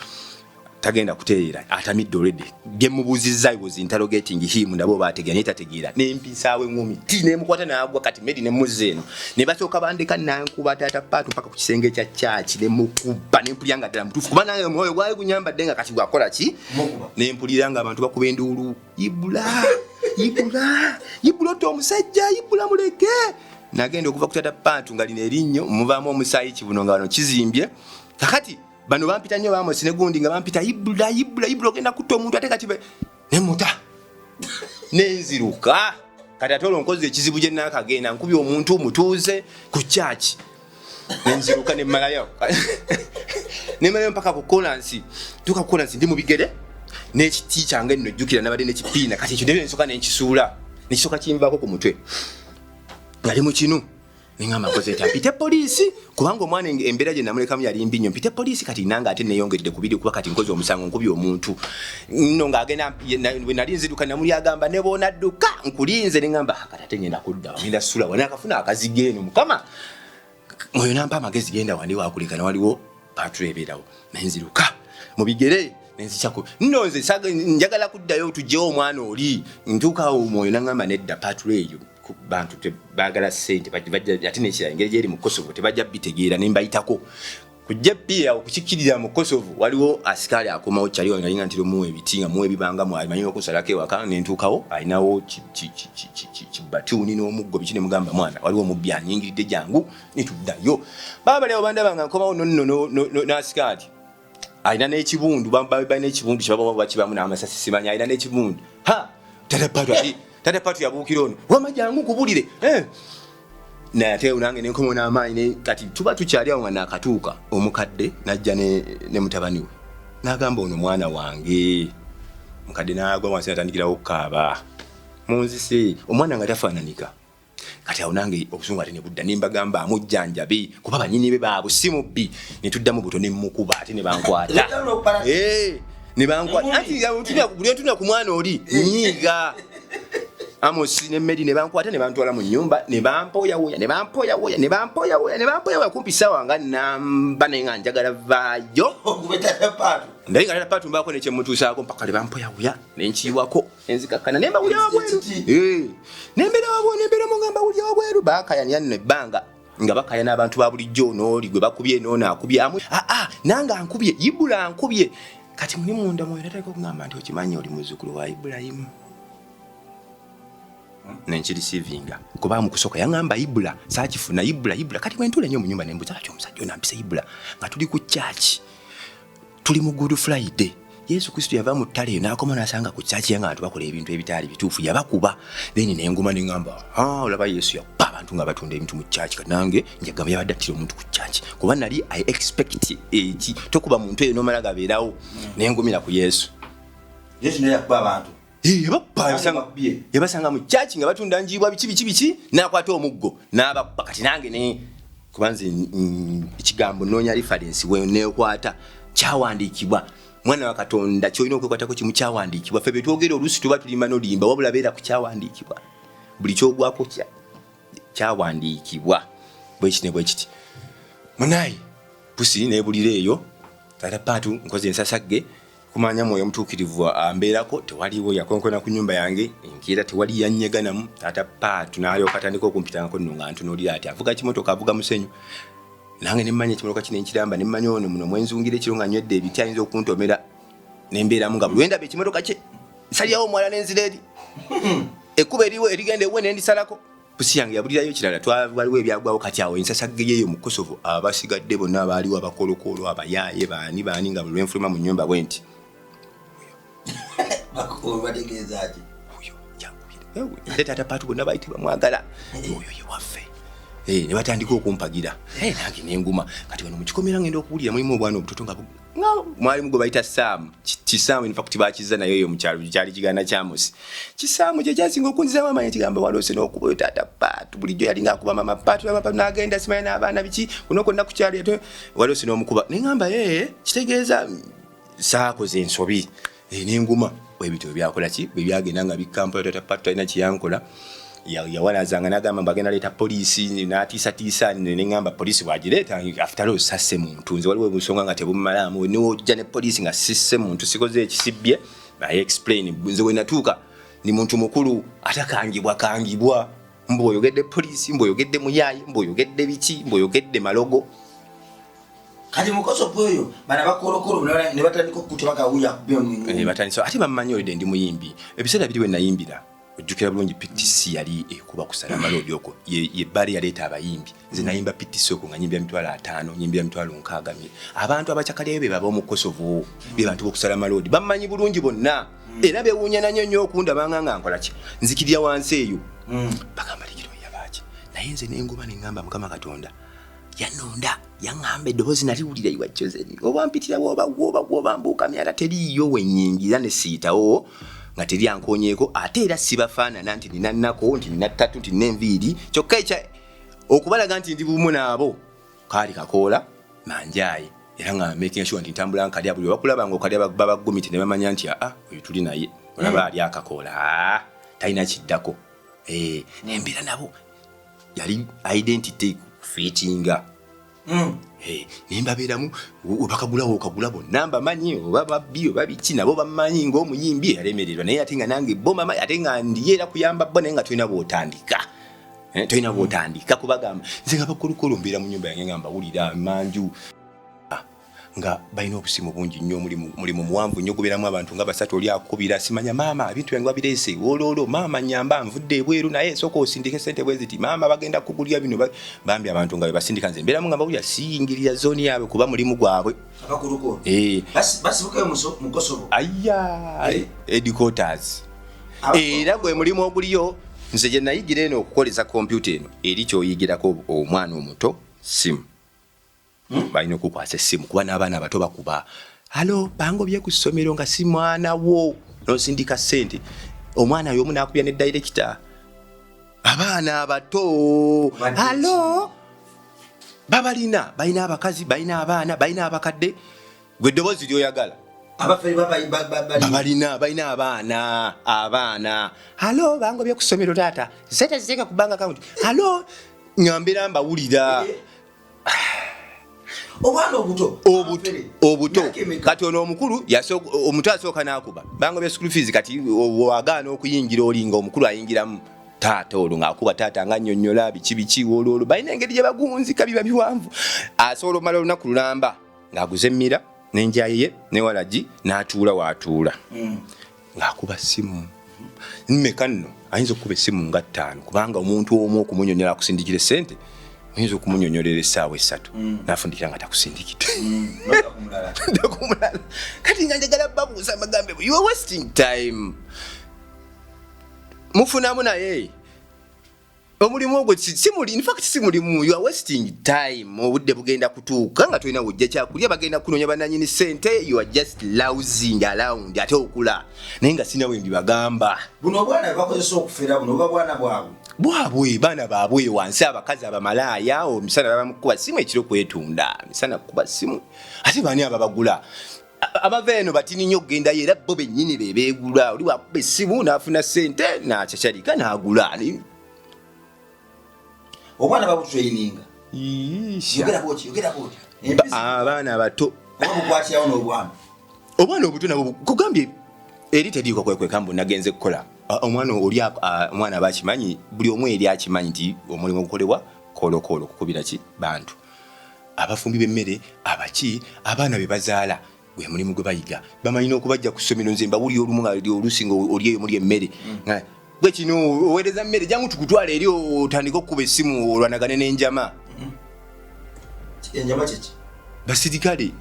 tagenda kutereera, atamidde already." Byemubuuzizza, I was interrogating him, nabo oba ategeera, naye tategeera. Nempisaawo eŋŋumi ti nemukwata n'agwa. Kati Medi nemuzza eno, ne basooka bandeka, nankuba tata Paatu paka ku kisenge kya kyaki, nemukuba, nempulira nga ddala mutuufu, kuba nange omwoyo gwali gunyambadde nga kati gwakola ki. Mukuba. Nempulira nga abantu bakuba enduulu, "Ibula, Ibula, Ibula, otta omusajja, Ibula, muleke." Nagenda okuva ku tata Paatu nga lino erinnyo muvaamu omusaayi, kibuno nga wano kizimbye. Kakati bano bampita nnyo bamosi ne gundi, nga bampita, "Ibula, Ibula, Ibula, ogenda kutta omuntu." Ate kati nemuta nenziruka. Kati ate olwo nkozi ekizibu gye nakagenda nkubye omuntu mutuuze ku kyaki. Nenziruka nemalayo mpaka ku kolansi. Tuka ku kolansi, ndi mu bigere n'ekiti kyange nno. Jjukira nabadde nekipiina. Kati ekyo nebyo nsooka nenkisuula, nekisooka kinvaako ku mutwe. Nali mu kinu, neŋamba, "Nkoze ntya? Mpite poliisi?" Kubanga omwana embeera gye namulekamu yali mbi nnyo. Mpite poliisi? Kati nange ate neyongedde kubiri, kuba kati nkoze omusango, nkubye omuntu nno. Ng'agenda bwe nali nziruka, namuli agamba, "Ne boonadduka nkulinze." Neŋamba, "Ah, kati ate ngenda kudda, ngenda sula wano." Akafuna akazigo eno, Mukama mwoyo nampa amagezi, "Genda wandi wakulekana, waliwo patrol ebeerawo." Nenziruka mu bigere nenzicako nno, nze njagala kuddayo tugyewo omwana oli. Ntuukawo, omwoyo naŋŋamba, "Nedda, patrol eyo bantu baagala ssente, ate nekirala engeri gyeri mu Kosovo tebajja bitegeera." Nembayitako kujja pia okukikirira mu Kosovo, waliwo asikaali akomawo kyali wange, nga ntera omuwa ebiti, nga muwa ebibanga, amanyi okusalako ewaka. Nentuukawo, alinawo kibatuuni n'omuggo biki. Nemugamba, "Mwana, waliwo omubbi anyingiridde, jangu." Netuddayo. Baba bali awo bandaba nga nkomawo nonno n'asikaali alina n'ekibundu, balina ekibundu kyebaba bakibamu n'amasasi, simanyi alina n'ekibundu. Ha, tata Patu ati, tata Patu yabuukira ono, "Wama, jangu kubulire." Eh. Naye ate nange nenkomawo n'amaanyi. Kati tuba tukyali awo nga nakatuuka, omukadde najja ne mutabani we. N'agamba, "Ono mwana wange." Mukadde n'agwa wansi, natandikirawo okukaaba, "Munzise, omwana nga tafaananika." Kati awo nange obusungu ate ne budda, ne mbagamba amujjanjabe kuba banyini be baabwe si mubbi. Ne tuddamu buto, ne mmukuba ate ne bankwata. Ne bankwata anti buli otunula ku mwana oli nyiiga. Amosi ne Medi ne bankwata ne bantwala mu nyumba, ne bampoyawoya, ne bampoyawoya, ne bampoyawoya, ne bampoyawoya kumpi sawa nga namba, naye nga njagala vaayo. Naye nga tata tumbaako nekyemutuusaako mpaka le bampoyawoya, nenkiyiwako, nenzikakkana, nembawulya wabweru. Nembeera wabweru, nembeera mu nga mbawulya wabweru, bakayanira nno ebbanga nga bakayana abantu ba bulijjo, n'oli gwe bakubye, noono akubye amu aa nange ankubye, Ibula ankubye. Kati muli munda mwoyo natandika okugamba nti, "Okimanyi oli muzzukulu wa Ibulayimu?" Nenkirisiivinga kuba mu kusooka yaŋŋamba Ibula, saakifuna Ibula, Ibula. Kati bwe ntuula nnyo mu nyumba nembuuza, "Lwaki omusajja ono ampisa Ibula nga tuli ku kyaki, tuli mu Good Friday? Yesu Kristo yava mu ttale eyo n'akoma n'asanga ku kyaki nga abantu bakola ebintu ebitaali bituufu, yabakuba." Then nenguma neŋŋamba, "Ah, olaba Yesu yakuba abantu nga batunda ebintu mu kyaki, kati nange njagamba yabadde attira omuntu ku kyaki, kuba nali I expect eki tokuba muntu eyo nomala gabeerawo." Nengumira ku Yesu. Yesu naye yakuba abantu? Yabakuba, yabasanga mu kyaki nga batunda njiibwa, biki biki biki, n'akwata omuggo n'abakuba. Kati nange ne kuba nze ekigambo noonya reference we nekwata kyawandiikibwa. Mwana wa Katonda, kyolina okwekwatako kimu, kyawandiikibwa. Ffe betwogera oluusi tuba tulimba nolimba, wabula beera ku kyawandiikibwa. Buli kyogwako kyawandiikibwa bwekiti ne bwekiti. Munayi pusi nebulira eyo, tata Paatu nkoze ensasagge kumanya Mwoyo Mutuukirivu ambeerako, tewaliwo yakonkona ku nyumba yange enkeera, tewali yanyeganamu. Taata Paatu n'alyoka atandika okumpitangako nno nga ntunuulira ati avuga kimotoka, avuga musenyu. Nange nemmanya ekimotoka kino enkiramba, nemmanya ono muno mwenzungira ekiro nga nywedde ebiti ayinza okuntomera. Nembeeramu nga buli wendaba ekimotoka kye nsalyawo omwala nenzira eri ekkuba eriwo erigenda ewe nendisalako. Pusi yange yabulirayo ekirala, waliwo ebyagwawo. Kati awo ensasagge yeeyo mu Kosovo, abasigadde bonna abaaliwo, abakolokolo, abayaaye, baani baani, nga buli lwenfuluma mu nyumba bwe nti Bategeeza ki? Oyo yankubira. Ate taata Paatu bonna baali tebamwagala, oyo ye waffe. Ne batandika okumpagira. Nange nenguma. Kati wano mukikomera ngenda okuwulira mulimu obwana obutoto nga nga mwalimu gwe bayita Saamu. Kisaamu, in fact bakiza naye eyo mukyalo kyali kiganda kyamusi. Kisaamu kye kyasinga okunzizaamu amaanyi, kigamba waloose n'okuba oyo taata Paatu bulijjo yalinga akuba mama Paatu, mama Paatu n'agenda simanya n'abaana biki kuno kwonna ku kyalo waloose n'omukuba. Neŋŋamba, ee, kitegeeza saakoze ensobi. Nenguma ebintu byakola ki bwe byagenda nga bikkampola. Taata Paatu talina kyeyankola. Yawalazanga n'agamba mbu agenda leeta poliisi n'atiisatiisa. Neŋŋamba poliisi bw'agireeta, after all sasse muntu nze, waliwo obusonga nga tebummalaamu, niwojja ne poliisi nga sisse muntu, sikoze ekisibbye. I explain, nze we natuuka ni muntu mukulu atakangibwa kangibwa mbu oyogedde poliisi, mbu oyogedde muyaayi, mbu oyogedde biki, mbu oyogedde malogo. Kati mukosopo oyo bana bakolokolo ne batandika okukutya bagawuya. Batandisa ate bamumanyi olidde ndi muyimbi. Ebiseera biri we nayimbira, ojjukira bulungi, PTC yali ekuba kusala amalodi okwo, ye bbaala yaleeta abayimbi. Nze nayimba PTC okwo nga nyimbira 50,000, nyimbira 60,000. Abantu abacakalyayo be baba omukosovo, be bantu bokusala amalodi, bamanyi bulungi bonna, era bewuunya nanyo nnyo okundabanga nga nkola ki, nzikirira wansi eyo, bagamba ligiro yabaaki. Naye nze nenguma, neŋŋamba Mukama Katonda yanonda, yaŋŋamba eddoboozi naliwulira iwa Chosen, oba mpitira woba woba woba mbuuka myala teriiyo wenyingira ne siitawo nga teri ankonyeeko. Ate era sibafaanana nti nina nnako, nti nina ttatu, nti nina enviiri, kyokka ekya okubalaga nti ndi bumu naabo kaali kakoola manjaayi, era nga making sure nti ntambula nkalya. Buli webakulaba nga okalya babagumite ne bamanya nti aa, oyo tuli naye, olaba ali akakoola, aa, talina kiddako. Nembeera nabo yali identity fitinga. Nembabeeramu webakagulawo okagula bonna mbamanyi, oba babbi oba biki, nabo bamanyi ngaomuyimbi eyalemererwa, naye ate nga nange bo mama, ate nga ndiye era kuyamba bo, naye nga tolina bwotandika. Tolina bwotandika kubagamba nze nga bakolokolo mbeera mu nyumba yange nga mbawulira manju nga balina obusimu bungi nnyo, mulimu muwanvu nnyo, gubeeramu abantu nga basatu. Oli akubira, simanya, "Maama, ebintu byange wabireese?" "Woloolo maama, nyamba, nvudde ebweru, naye sooka osindike sente bwe ziti." "Maama, bagenda kugulya bino." Bambi abantu nga bebasindika, nze mbeeramu nga mbawulira, siyingirira zooni yaabwe kuba mulimu gwabwe. Abakulukulu basibukayo mu Kosovo. Aya, headquarters era gwe mulimu oguliyo. Nze gye nayigira eno okukolesa kompyuta eno, eri kyoyigirako omwana omuto simu, balina okukwasa essimu kuba n'abaana abato bakuba. Alo, bangobye ku ssomero nga si mwana wo, nosindika ssente, omwana y'omu n'akubya ne director. Abaana abato, alo, babalina, balina abakazi, balina abaana, balina abakadde. Gwe eddoboozi lyoyagala babalina, balina abaana, abaana. Alo, bangobye ku ssomero taata, sente ziteeka ku bank account. Alo, nga mbeera mbawulira. Obwana obuto. Obuto, obuto. Kati ono omukulu omuto asooka n'akuba bangobye school fees. Kati wagaana okuyingira, olinga omukulu ayingiramu taata, olwo ng'akuba taata nga nnyonnyola biki biki. Olwo balina engeri gye bagunzika, biba biwanvu. Asobola omala olunaku lulamba ng'aguze emmira n'enjaye ye ne walagi, n'atuula waatuula ng'akuba simu mmeka nno. Ayinza okukuba essimu nga 5, kubanga omuntu omu okumunyonyola akusindikira essente, oyinza okumunyonyolera essaawa 3, n'afundikira nga takusindikidde. Dda ku mulala. Kati nga njagala babuuza amagambo, you are wasting time. Mufunamu naye omulimu ogwo si muli, in fact si mulimu, you are wasting time. Obudde bugenda kutuuka nga tolina wojja kyakulya, bagenda kunoonya bananyini sente. You are just lousing around, ate okula naye nga sina we mbibagamba. Buno obwana bwe bakozesa okufera, buno oba bwana bwabwe? Bwabwe, baana baabwe wansi, abakazi abamalaaya. Omisana babamukuba simu, ekiro kwetunda, misana kukuba simu. Ate baani ababagula? Abava eno batini nnyo okugendayo, era bo bennyini be beegula. Oli wakuba essimu n'afuna ssente n'acacarika n'agula. Obwana babutraininga. Yogera bwoti, yogera bwoti. Abaana abato. Oba bukwatirawo n'obwana. Obwana obuto nabwo kugambye eri teriiko kwekweka mbu nagenze kukola. Omwana oli omwana aba akimanyi, buli omu eri akimanyi nti omulimu ogukolebwa koolokoolo, kukubira ki bantu, abafumbi b'emmere, abaki, abaana be bazaala, gwe mulimu gwe bayiga. Bamanyi n'okubajja ku ssomero. Nze mbawulira olumu nga oluusi nga oli eyo muli emmere. Nga, gwe kino oweereza mmere, jangu tukutwala eri otandike okukuba essimu olwanagane n'enjama. Enjama kiki? Basirikale,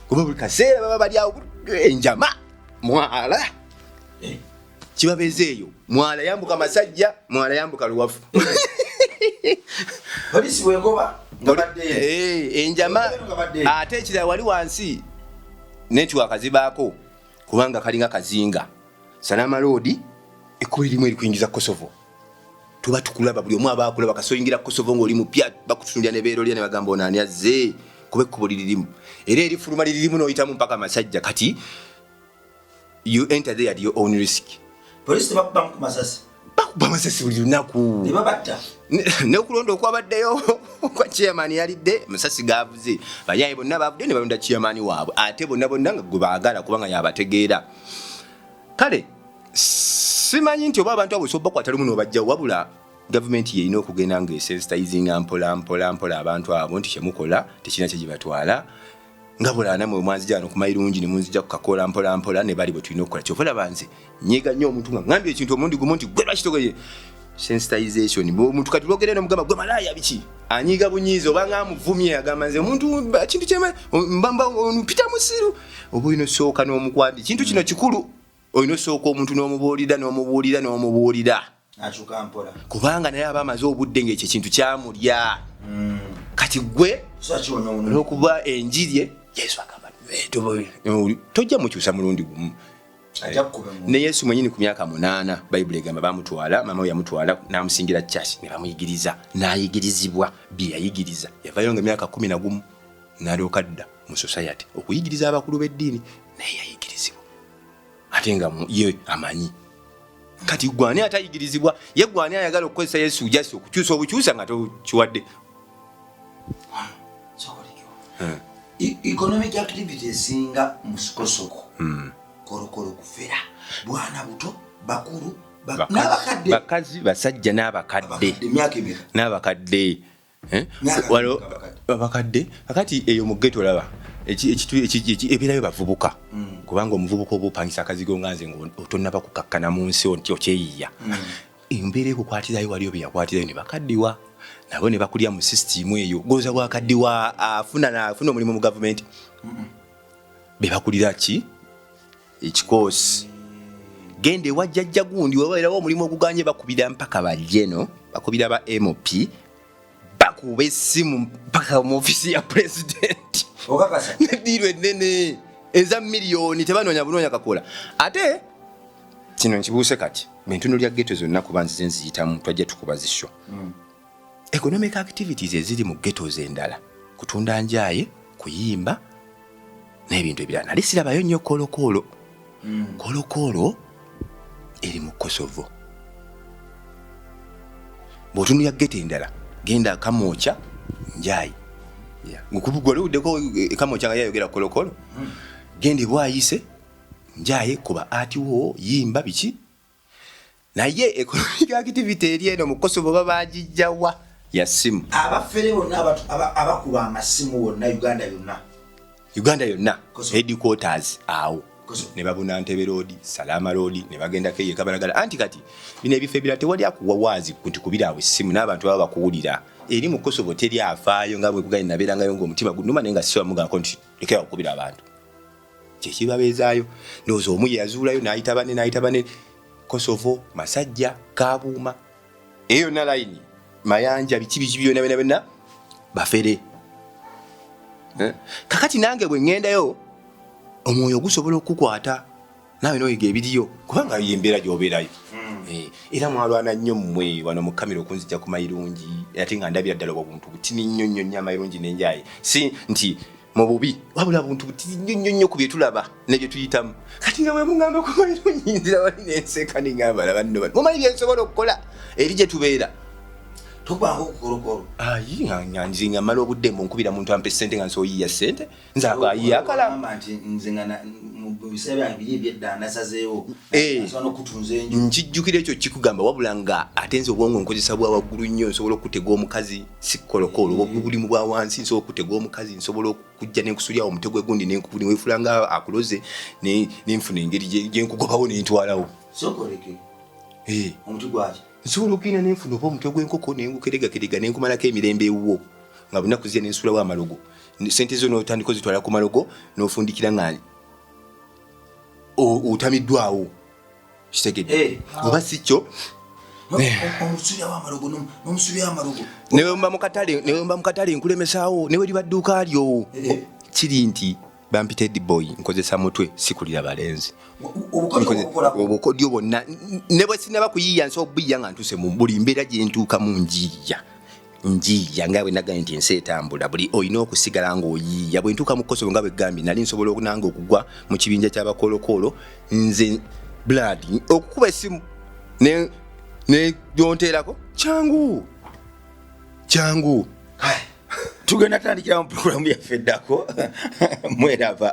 kuba buli kaseera baba bali awo. Enjama mwala. Kibabeeza eyo mwala yambuka masajja, mwala yambuka luwafu. Polisi bwegoba nga baddeyo. Eh, enjama. Nga baddeyo. Ate ekirala, wali wansi network zibaako, kubanga kalinga kazinga Salama Road, ekkubo erimu erikuyingiza Kosovo. Tuba tukulaba, buli omu aba akulaba. Kasoyingira Kosovo ng'oli mupya, bakutunulira ne beerolya ne bagamba, "Ono ani azze?" Kuba ekkubo liririmu era erifuluma liririmu, n'oyitamu mpaka Masajja. Kati you enter there at your own risk. Polisi tebakubamu ku masasi? Bakuba amasasi buli lunaku. Ne babatta? N'okulonda okwabaddeyo kwa chairman, yalidde masasi gavuze. Bayaye bonna bavudde ne balonda chairman waabwe, ate bonna bonna nga gwe baagala, kubanga yabategeera. Kale simanyi nti oba abantu abo osobola bakwata lumu n'obajjawo, wabula gavumenti yerina okugenda nga esensitizinga mpola mpola mpola abantu abo nti kyemukola tekirina kyegibatwala, nga bulala namwe mwanzija wano ku Mayirungi ne munzija ku Kakola mpola mpola, ne bali bwe tulina okukola. Kyova olaba nze nyiga nnyo omuntu nga ŋŋambye ekintu omulundi gumu nti gwe lwaki togoye. Sensitization. Omuntu kati lwogere nomugamba, "Gwe malaaya," biki, anyiiga bunyiizi obanga amuvumye, agamba, "Nze omuntu kintu kyema mbamba mpita musiru." Oba olina osooka n'omukwandi kintu kino kikulu, olina osooka omuntu n'omubuulira, n'omubuulira, n'omubuulira. Akyuka mpola. Kubanga naye aba amaze obudde ngaekyo ekintu kyamulya. Kati gwe So akiwonya omulundi. Olwokuba enjiri ye Yesu agamba, "Eh, tojja mukyusa mulundi gumu." Ajja kukuba Ne Yesu mwenyini ku myaka 8, Bayibuli egamba bamutwala, maama we yamutwala n'amusingira church ne bamuyigiriza, n'ayigirizibwa bye yayigiriza. Yavayo nga emyaka 11, n'alyoka adda mu society okuyigiriza abakulu b'eddiini, naye yayigirizibwa ate nga ye amanyi. Kati gwani atayigirizibwa? Ye gwani ayagala okukozesa Yesu just okukyusa obukyusa nga tokiwadde? Sokolekewo. Economic activity esinga mu Kosovo, korokoro, kufera, bwana buto, bakulu, n'abakadde. Bakazi, basajja n'abakadde. Abakadde emyaka emeka? N'abakadde. Eh? Myaka Waliwo emeka abakadde? Abakadde kakati eyo mu ghetto olaba ebeerayo bavubuka, kubanga omuvubuka oba opangisa akazigo nga nze nga otonnaba kukakkana mu nsi nti okyeyiya, embeera ekukwatirayo. Waliyo bye yakwatirayo ne bakaddiwa nabo ne bakulya mu sisitimu eyo. Goza bwakaddiwa afuna naafuna omulimu mu gavumenti, be bakulira ki ekikoosi, genda ewa jjajja gundi wabeerawo omulimu oguganye, bakubira mpaka bajeno, bakubira ba MP, bakuba essimu mpaka mu ofisi ya pulezidenti. Okakasa? Neddiiro ennene. Eza miliyoni tebanoonya bunoonya kakola. Ate kino nkibuuse kati bwentunulya ghetto zonna, kuba nzize nziyitamu, twajja tukuba zisho. Economic activities eziri mu ghettos endala kutunda njaye, kuyimba n'ebintu ebirala. Nali sirabayo nnyo kolokoolo. Kolokoolo eri mu Kosovo. Bw'otunulya ghetto endala, genda Kamwokya, njayi gwaliwuddeko Kamwokya nga yayogera kolokolo. Genda ebwayise, njaye, kuba atiwo, yimba biki. Naye economic activity eri eno mu Kosovo babagijjawa? Ya simu. Abafere bonna abakuba amasimu wonna, Uganda yonna. Uganda yonna. Kosovo. Headquarters awo. Kosovo. Ne babuna Ntebe Road, Salama Road, ne bagendako eyo Kabalagala. Anti kati bino ebifo ebirala tewali akuwa waazi nti kubira awo essimu n'abantu baba bakuwulira. Eri mu Kosovo teri afaayo. Nga bwe kugaye nabeerangayo ng'omutima gunuma, naye nga sisobola mugambako nti lekera okukubira abantu. Kyekibabeezaayo, ndowooza omu ye yazuulayo n'ayita bane, n'ayita bane. Kosovo, Masajja, Kabuuma, eyo yonna layini, Mayanja, biki biki byonna byonna byonna bafere. Eh? Kakati nange bwe ŋŋendayo, omwoyo gusobola okukukwata naawe noyiga ebiriyo, kubanga yo embeera gy'obeerayo. Eh, era mwalwana nnyo mmwe wano mu kamera okunzija ku mayirungi, ate nga ndabira ddala obwo buntu butini nnyo nnyo nnyo. Amayirungi n'enjaye si nti mu bubi, wabula buntu butini nnyo nnyo nnyo ku bye tulaba ne bye tuyitamu. Kati nga bwe mugamba ku mayirungi, nzira wali nenseka ningamba, laba nno bano, mumanyi bye nsobola okukola eri gye tubeera. Tokubanga okukolokolo? Ayi, nga nze nga mmala obudde mbu nkubira muntu ampe sente, nga nsoyiya sente, nze ayiya akalamu. Ogamba nti nze nga mu biseera byange biri ebyedda nasazeewo Eh. nsobola n'okutunza enju. Nkijjukira ekyo kikugamba, wabula nga ate nze obwongo nkozesa bwa waggulu nnyo. Nsobola okutega omukazi, si kolokoolo, obulimu bwa wansi. Nsobola okutega omukazi, nsobola okujja nenkusulyawo omutego egundi, neweefula nga akuloze, nenfuna engeri gyenkugobawo nentwalawo. Sooka oleke. Eh. Omuti gwaki? Nsobola okugenda nenfuna oba omutwe gw'enkoko, nengukeregakerega, nenkumalako emirembe ewuwo, nga bunaku zija nensulawo amalogo. Sente zo notandika ozitwala ku malogo, nofundikira nga otamiddwawo. Kitegedde? Eh. Oba si kyo, Omusulyawo amalogo, n'omusulyawo amalogo. Newemba mukatale, newemba mukatale, nkulemesaawo newe liba dduuka lyo. Eh. Kiri nti bampita Ed Boy, nkozesa mutwe, sikulira balenzi. Obukodyo obukolako. Obukodyo bwonna ne bwe sinaba kuyiiya, nsobola okubuyiya nga ntuuse mu buli mbeera gye ntuukamu. Njiiya, njiiya nga bwe nagambye nti ensi etambula, buli olina okusigala ng'oyiiya. Bwe ntuuka mu Kosovo, nga bwe gambye, nali nsobola nange okugwa mu kibinja ky'abakolokoolo. Nze blood okukuba essimu ne gyonteerako kyangu kyangu. Tugenda tandikira mu programu yaffe eddako. Mweraba.